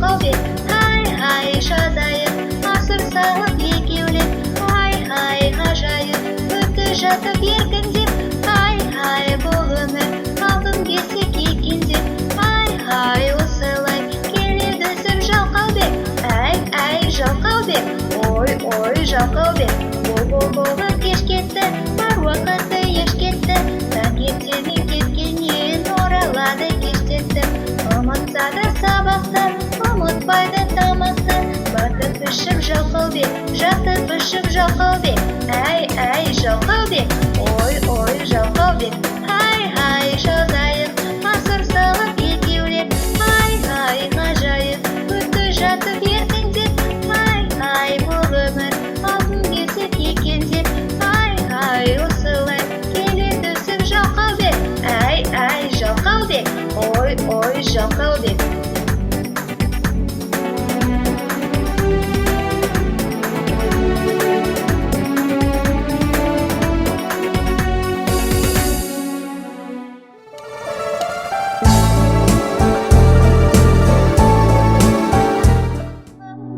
Жалқаубек, ай-ай, жазайық, асыр салып екеулеп, ай-ай, ғажайып, өтті жатып еркіндеп, ай-ай, бұл өмір алтын бесік екен деп, ай-ай, осылай келеді өсіп Жалқаубек, әй-әй, Жалқаубек, ой-ой, Жалқаубек, бол-бол болып кеш кетті, бар уақыты еш кетті, таңертеңнен кеткеннен оралады кештетіп, ұмытса да сабақты, ұмытпайды тамақты, батып ішіп Жалқаубек, жатып ішіп Жалқаубек, әй-әй, Жалқаубек, ой-ой, Жалқаубек, ай-ай, жазайық, асыр салып екеулеп, ай-ай, ғажайып, өтті жатып еркіндеп, ай-ай, бұл өмір алтын бесік екен деп, ай-ай, осылай келеді өсіп Жалқаубек, әй-әй, Жалқаубек, ой-ой, Жалқаубек.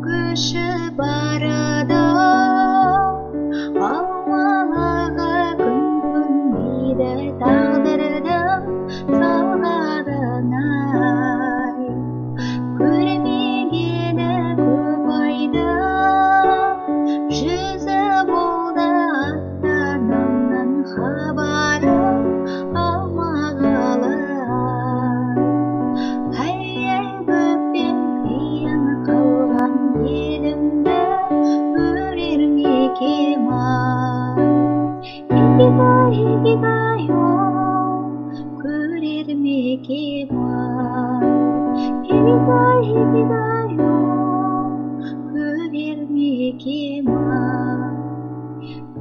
Көшіп барады, алмалығы күн көнбейді тағдырдың салғанына-ай. Көрмегені көп айдың жүзі болды ата-анамнан хабарым алмағалы-ай. Ай-ай, бөпем қиын қалған елімді көрер ме екем-ай? Игитай, игитай, о, көрер ме екем-ай? Игитай, игитай, о, көрер ме екем-ай?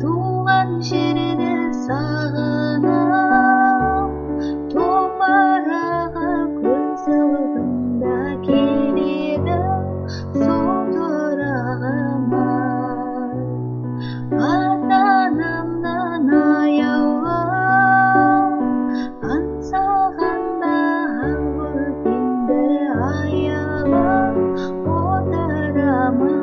Туған жерді сағынып, топырағы көз алдымда келеді сол тұрағым-ай. Ата-анамнан аяулым, аңсағанда ақ бөпемді аялап отырамын-ай.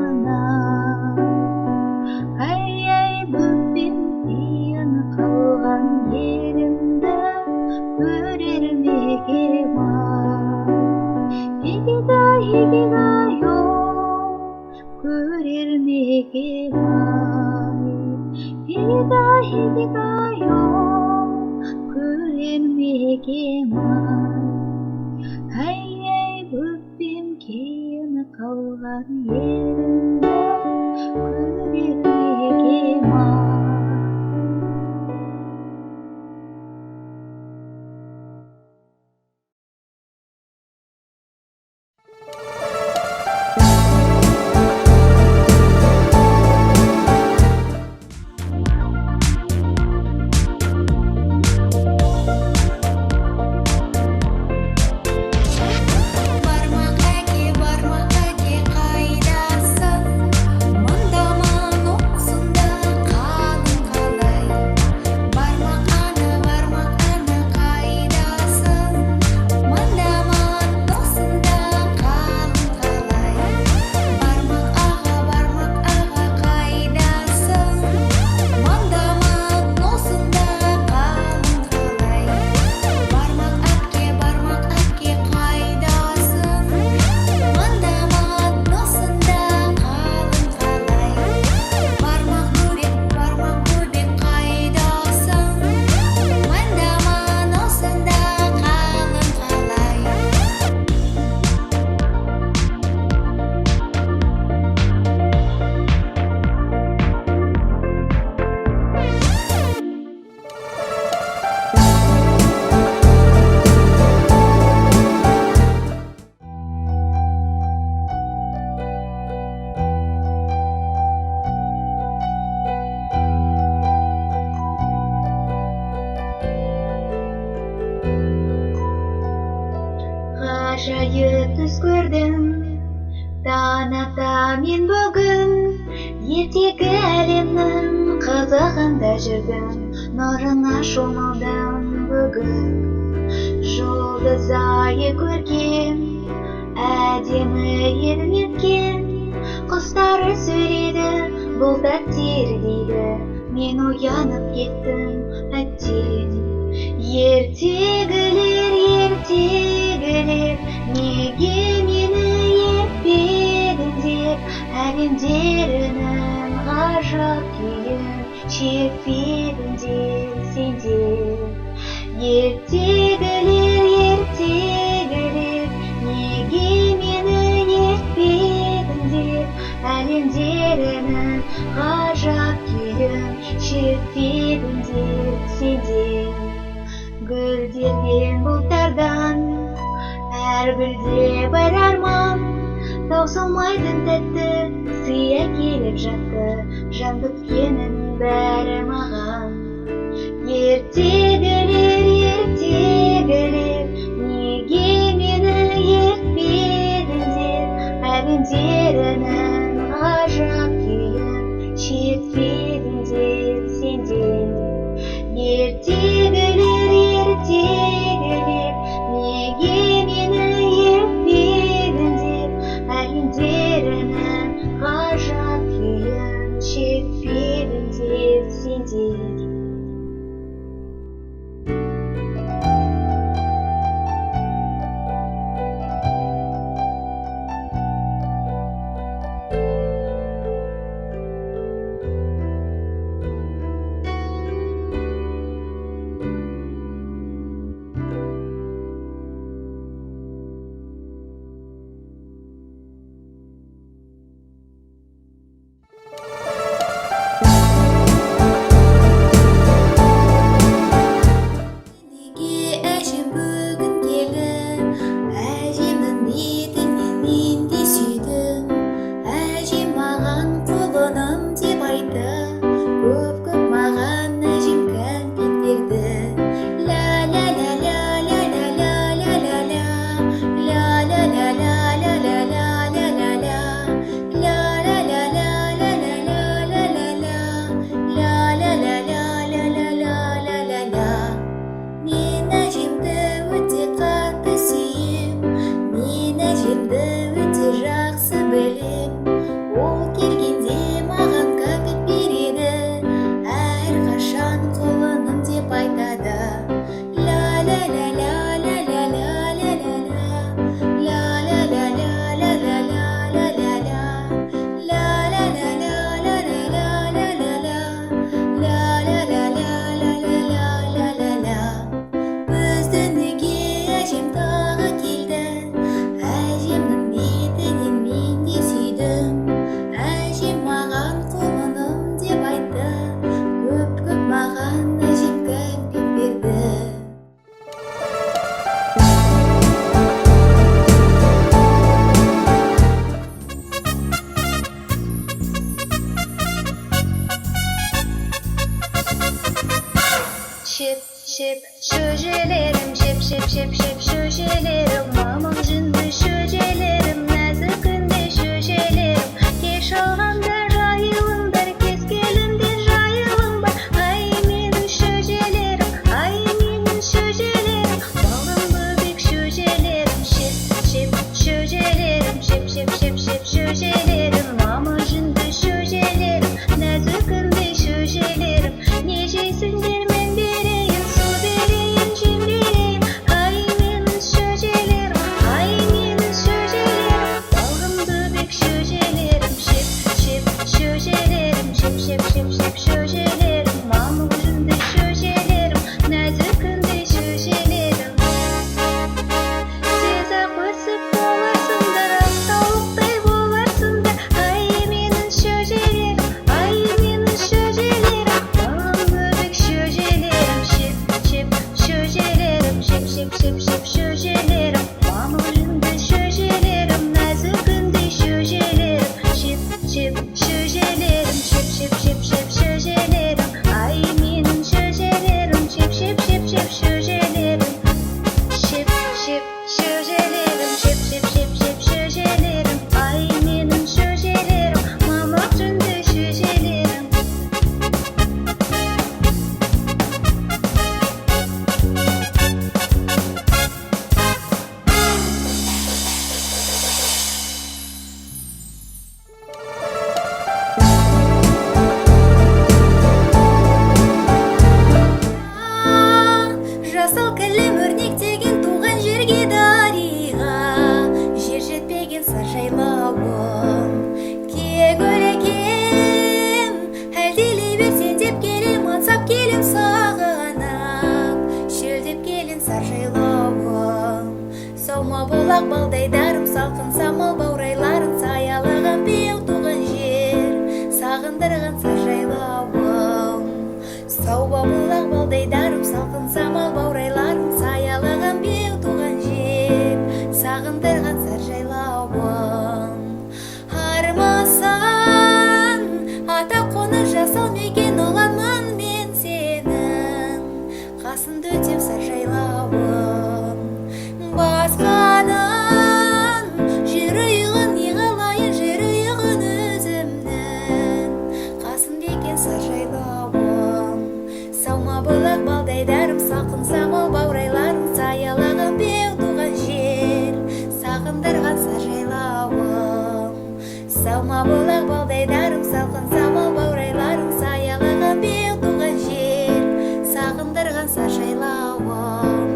Ай-ай, бөпем қиын қалған елімді көрер ме екем-ай? Игитай, игитай, о, көрер ме екем-ай? Игитай, игитай, о, көрер ме екем-ай? Ай-ай, бөпем кейін қалған елімді көрер ме екем-ай? Бармақ әке, бармақ әке, қайдасың? Мындамын осында, қалың қалай? Бармақ ана, бармақ ана, қайдасың? Мындамын осында, қалың қалай? Бармақ аға, бармақ аға, қайдасың? Мындамын осында, қалың қалай? Бармақ әпке, бармақ әпке, қайдасың? Мындамын осында, қалың қалай? Бармақ бөбек, бармақ бөбек, қайдасың? Мындамын осында, қалың қалай? Ғажайып түс көрдім, таң ата мен бүгін, ертегі әлемнің қызығында жүрдім, нұрыңа шомылдым бүгін. Жұлдыз айы көркем, Әдемі едің еткен, құстары сөйлейді, бұлттар терілейді, мен оянып кеттім әттең. Ертегілер, ертегілер, неге мені ертпедіңдер? Әлемдерінің ғажап күйін шертпедіңдер сендер. Ертегілер, ертегілер, неге мені ертпедіңдер? Әлемдерінің ғажап күйін шертпедіңдер сендер. Гүлдерден, бұлттардан, әр гүлде бір арман, таусылмайтын тәтті сый әкеліп жатты, жан біткеннің бәрі маған. Ертегілер, ертегілер, неге мені ертпедіңдер? Әлемдерінің ғажап күйін шертпедіңдер сендер. Ертегілер, ертегілер, неге мені ертпедіңдер? Әлемдерінің ғажап күйін шертпедіңдер сендер. Неге әжем бүгін келді? Әжемнің бетінен мен де сүйдім. Әжем маған құлыным деп айтты. Көп-көп маған әжем кәмпит берді. Ля ля ля ля ля ля ля ля ля ля. Ля ля ля ля ля ля ля ля ля ля. Ля ля ля ля ля ля ля ля ля ля. Ля ля ля ля ля ля ля ля ля ля. Мен әжемді өте қатты сүйем, мен әжемді өте жақсы білем. Ол келгенде маған кәмпит береді, әрқашан құлыным деп айтады. Ля ля ля ля ля ля ля ля ля ля. Ля ля ля ля ля ля ля ля ля ля. Ля ля ля ля ля ля ля ля ля ля. Ля ля ля ля ля ля ля ля ля ля. Біздің үйге әжем тағы келді. Әжемнің бетінен мен де сүйдім. Әжем маған құлыным деп айтты. Көп-көп маған әжем кәмпит берді. Шеп, шеп, шөжелерім, шеп, шеп, шеп, шеп, шөжелерім, мамам жүнді шөжелерім, нәзік күнде шөжелерім, кеш алғанда жайылыңдар, кез келімде жайылыңдар, ай менің шөжелерім, ай менің шөжелерім, балым бөбек шөжелерім, шеп, шеп, шөжелерім, шеп, шеп, шеп, шеп, шөжелерім, мама жүнді шөжелерім, нәзік күнде шөжелерім, не жейсіңдер мен берейін, су берейін, жем берейін, ай менің шөжелерім, ай менің шөжелерім. бұлақ балдай дарым, салқын самал баурайларын саялаған беу туған жер, сағындырған сар жайлауым. Сауба бұлақ балдай дарым, салқын самал баурайларын саялаған беу туған жер, сағындырған сар жайлауым. Армасан, ата қоныс жасыл мекен ұланмын мен сенің, қасыңды өтем сар жайлауым. Басқаның жерұйығын не қылайын, жерұйығын өзімнің, қасымда екен сар жайлауым. Саума бұлақ балдай дәрім, салқын самал баурайларын саялаған беу туған жер, сағындырған сар жайлауым. Саума бұлақ балдай дәрім, салқын самал баурайларын саялаған беу туған жер, сағындырған сар жайлауым.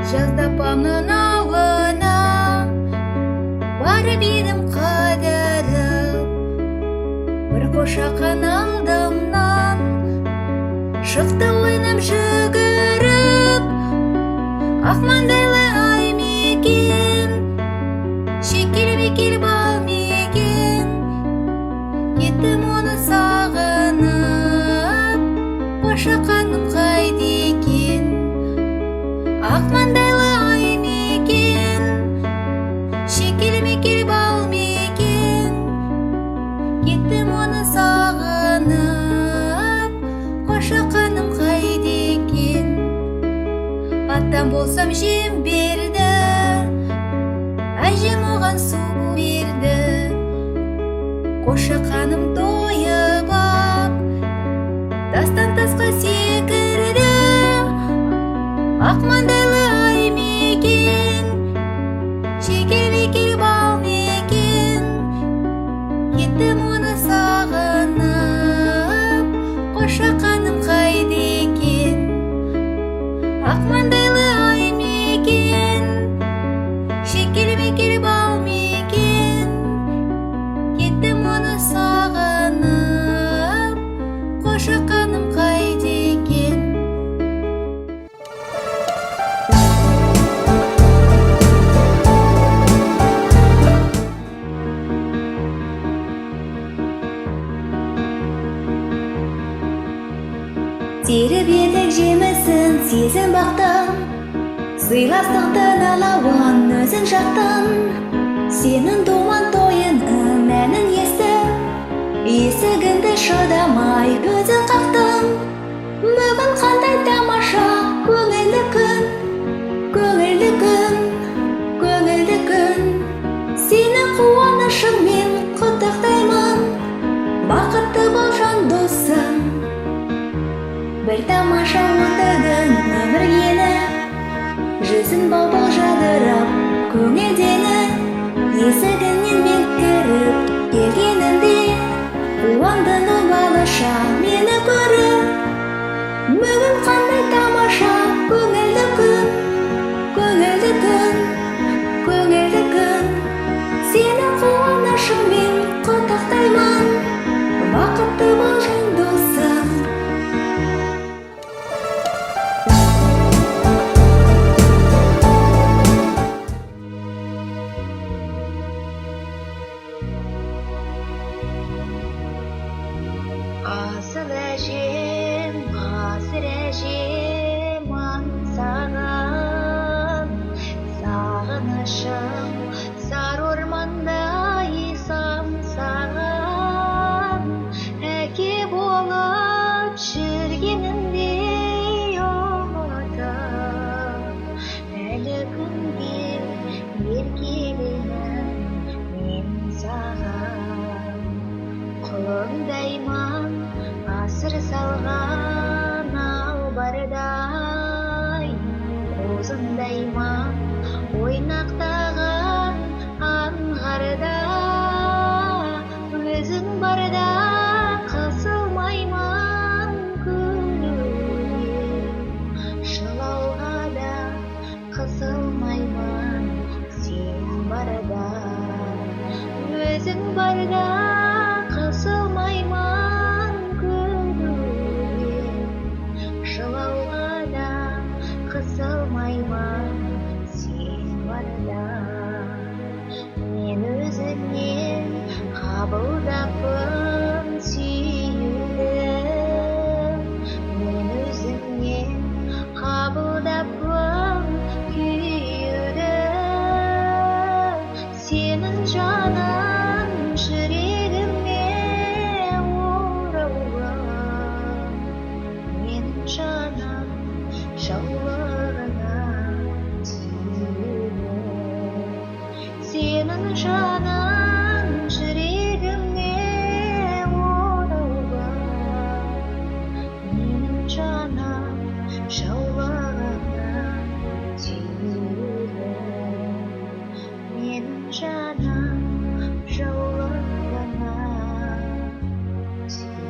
Жазда апамның ауылына барып едім қыдырып, бір қошақан алдымнан шықты ойнап жүгіріп. Ақ маңдайлы ай мекен, шекел бекел бал мекен, кеттім оны сағынып, қошақаным қайда екен? Ақ маңдайлы ай мекен, шекел мекел бал мекен, кеттім оны сағынып, қошақаным қайда екен? Атам болсам жем берді, әжем оған су берді, қошақаным тойып ап, тастан тасқа секірді. Ақ маңдайлы ай мекен, шекел бекел бал мекен, кеттім оны сағынып, қошақаным қайда екен? Ақ маңдайлы ай мекен, шекел бекел бал мекен, кеттім оны сағынып, қошақаным қайда екен? Теріп едік жемісін сезім бақтан, сыйластықтың алауын өзің жақтан. Сенің думан тойының әнін естіп, есігіңді шыдамай өзің қақтың. Бүгін қандай тамаша көңілді күн, көңілді күн, көңілді күн. Сені қуанышыңмен құттықтаймын, бақытты бол жан досым. Бір тамаша өтігін өмір еніп, жүзін бал-бал жадырап көңілденіп, есігіңнен мен кіріп келгенімде, қуандың ол балаша мені көріп. Бүгін қандай тамаша көңілді күн, көңілді күн, көңілді күн. Сені қуанышыңмен құттықтаймын, бақытты бол жан досым. Асыл әжем, ғасыр әжем, аңсаған сағынышым сары ормандай самсаған, әке болып жүргеніндей ұмытып, әлі күнге еркелеймін мен саған. Құлыңдаймын асыр салған албарда. Жаулығыңа түйіліп. Сенің жаның жүрегімде ораулы, менің жаным жаулығыңа түйіліп. Менің жаным жаулығыңа түйіліп.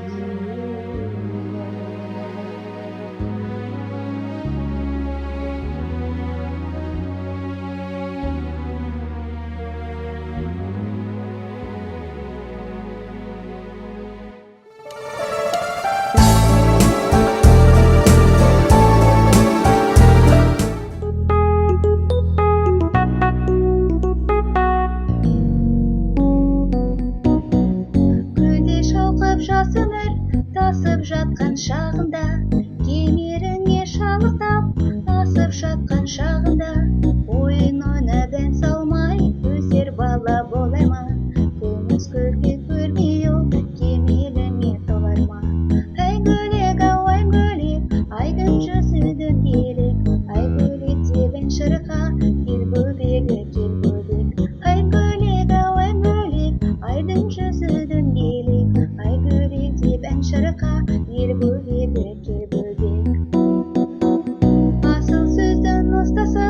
Көлде шалқып жас өмір тасып жатқан шағында, кемеріңе шалықтап асып жатқан шағында, ойын ойнап ән салмай өсер бала болар ма? Күміс күлкі көрмей ол кемеліңе толар ма? Ай гөлек, ау, ай гөлек, айдың жүзі дөңгелек, ай гөлек деп ән шырқа, кел бөбегі, кел бөбек. Ай гөлек, ау, ай гөлек, айдың жүзі дөңгелек, ай гөлек деп ән шырқа, ел бөбегі, кел бөбек. Асыл сөздің ұстасы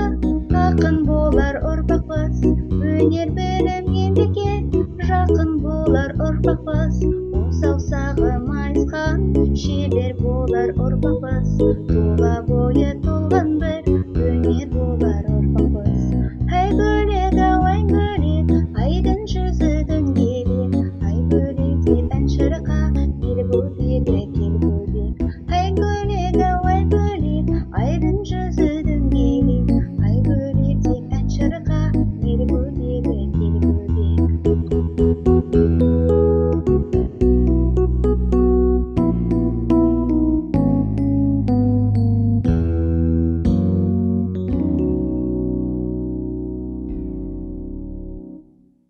ақын болар ұрпақпыз, өнер білім еңбекке жақын болар ұрпақпыз, он саусағы майысқан шебер болар ұрпақпыз, тұла бойы толған бір өнер болар ұрпақпыз. Ай гөлек, ау, ай гөлек, айдың жүзі дөңгелек, ай гөлек деп ән шырқа, ел бөбегі, кел.